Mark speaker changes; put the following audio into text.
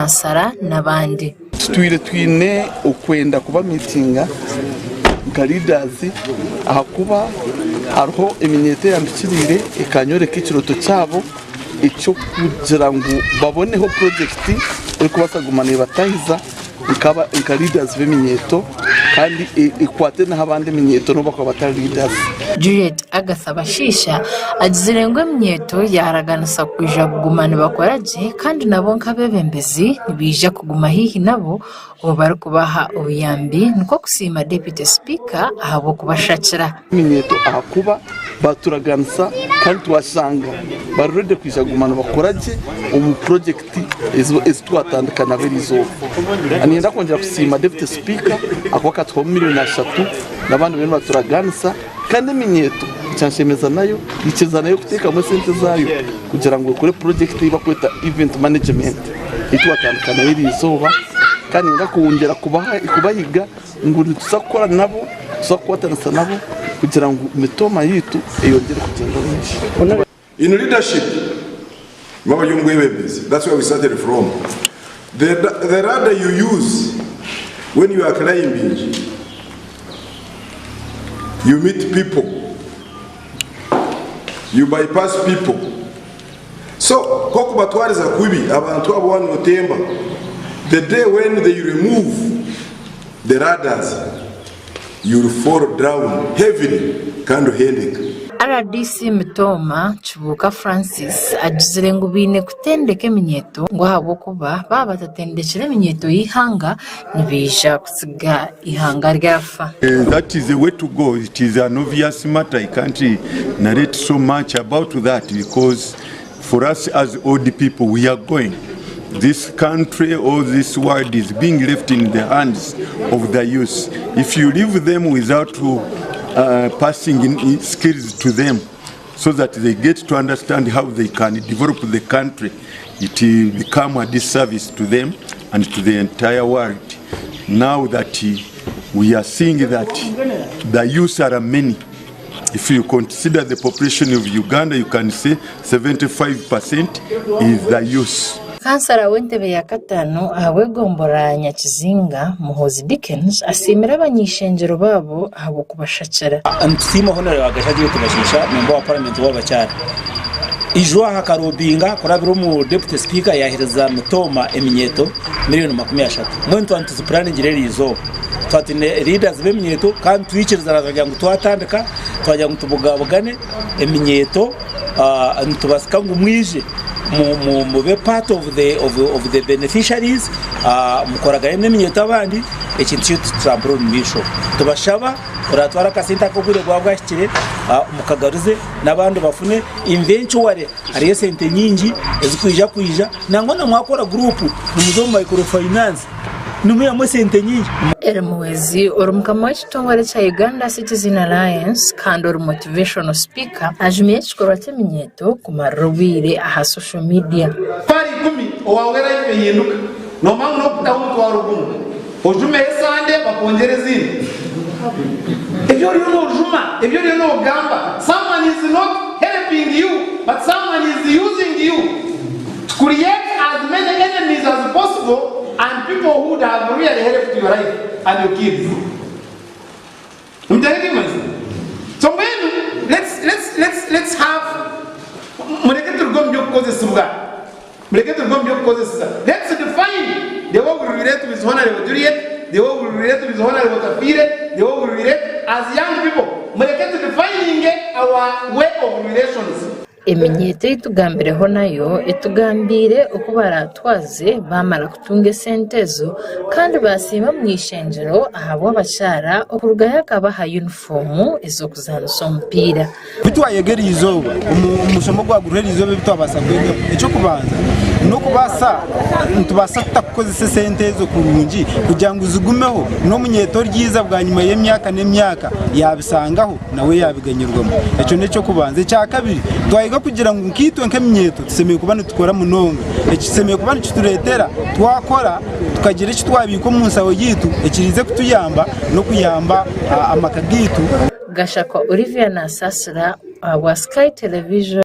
Speaker 1: Kansara n'abandi.
Speaker 2: Tutwire twine okwenda kubamiitinga nka leaders ahakuba hariho eminyeeto eyampikiriire ekanyoreka ekirooto kyabo eky'okugira ngu baboneho purojekiti erikubaasa kuguma neebatahiza nka leaders b'eminyeeto kandi ekwate n'aha bandi eminyeeto n'obu bakuba batari leaders.
Speaker 1: Juliet Agatha Bashiisha agizire ngu eminyeeto yaaraganisa kwija kuguma nibakora gye kandi nabo nk'abeebembezi nibaija kuguma haihi nabo obu barikubaha obuyambi nikwo kusiima Deputy Sipiika ahabw'okubashakira.
Speaker 2: Eminyeeto ahakuba baaturaganisa kandi twashanga bari ready kwija kuguma nibakora gye omu purojekiti ezi twatandika nabo eriizooba. Niinyenda kwongyera kusiima Deputy Sipiika ahakuba akatuhaho miriyoni ashatu n'abandi bariyo nibaturaganisa kandi eminyeeto ekyanshemeza nayo yaikiriza nayo kuteekamu esente zaayo kugira ngu ekore purojekiti ei barikweta event management ei twatandika nayo eriizooba kandi niinyenda kwongyera kubahiga ngu nituza kukora nabo, nituza kukwatanisa nabo kugira ngu mitooma yaitu eyongyere kugyenda omu maisho.
Speaker 3: In leadership, imwe abari omu bwebembezi, that's where we started from, the, the ladder you use when you are climbing, you meet people, you bypass people. So, nk'okubatwariza kubi abantu abo waaba nootemba, the day when they remove the ladders, you'll fall down heavily kandi ohendeka.
Speaker 1: Rdc Mitooma, Kibuuka Francis agizire ngu baine kutendeka eminyeeto ngu ahabw'okuba baaba batatendekire eminyeeto y'eihanga nibaija kutsiga eihanga ryafa.
Speaker 4: That is the way to go, it is an obvious matter, I can't narrate so much about that because for us as old people we are going. This country or this world is being left in the hands of the youth. If you leave them without passing in skills to them so that they get to understand how they can develop the country, it will become a disservice to them and to the entire world. Now that we are seeing that the youth are many, if you consider the population of Uganda, you can say 75% is the youth.
Speaker 1: Kansara w'entebe ya kataano ahabw'egomborora ya Nyakizinga, Muhoozi Dickens asiimire abany'eishengyero baabo ahabw'okubashakira.
Speaker 5: Nitusiima Honore Agasha Juliet Bashiisha, memba wa paramenti w'abakyara. Ijo aha akarobinga kurabira omu deputy speaker yahereza Mitooma eminyeeto miriyoni 30. Mbwenu twaba nituzipuraningira eriizooba. Twaba twine leaders b'eminyeeto kandi twikirizana twagira ngu twatandika twagira ngu tubugabugane eminyeeto nitubasika ngu mwije mube part of the, of, of the beneficiaries mukoragane n'eminyeeto abandi ekintu kyaitu tutambure omu maisho. Tubashaba oratwara akasente ako obwire bwaba bwahikire mukagaruze n'abandi bafune eventually hariyo esente nyingi ezikwija kwija nangwa na mwakora guruupu nimuza omu microfinance nimwihamu esente nyingi.
Speaker 1: Elly Muhwezi ori mukama w'ekitongore kya Uganda Citizen Alliance kandi ori motivational speaker ajumire ekikorwa ky'eminyeeto kumarira obwire aha social media.
Speaker 6: Mitwaro ikumi owaawe life ehinduka noomanya ngu n'okutaho omutwaro gumwe ojumeho esande bakwongyere ezindi. Ebi oriyo noojuma, ebi oriyo noogamba, someone is not helping you but someone is using you to create as many enemies as possible and people who would have really helped your life and your kids. Nimutareeba So mbwenu let's, let's, let's, let's have mureke turuge omu by'okukozesibwa mureke turuge omu by'okukozesa let's define the way we relate with Honorable Juliet, the way we relate with Honorable Tafiire, the way we relate as young people mureke tu defining our way of relations.
Speaker 1: Eminyeeto ei tugambireho nayo etugambiire oku baraatwaze baamara kutunga esente ezo kandi baasiima omuny'eishengyero ahabw'abakyara okurugayo akabaha yunifoomu ez'okuzaanisa omupiira.
Speaker 7: Ebi twayega eri izooba omu mushomo ogwagurweho eri izooba ebi twabaasa kwegamu, eky'okubanza n'okubaasa nitubaasa tuta kukozesa esente ezo kurungi kugira ngu zigumeho n'omunyeeto oryiza bwanyima y'emyaka n'emyaka yaabisangaho nawe yaabiganyirwamu. Ekyo n'eky'okubanza. Ekyakabiri, twayega kugira ngu nkaitwe nk'eminyeeto tusemeriire kuba nitukora munonga. Eki kisemeriire kuba nikitureetera twakora tukagira eki twabiika omu nshaho yaitu ekiraije kutuyamba n'okuyamba amaka gaitu.
Speaker 1: Gashakwa Olivia Nasasira ahabwa Sky Television.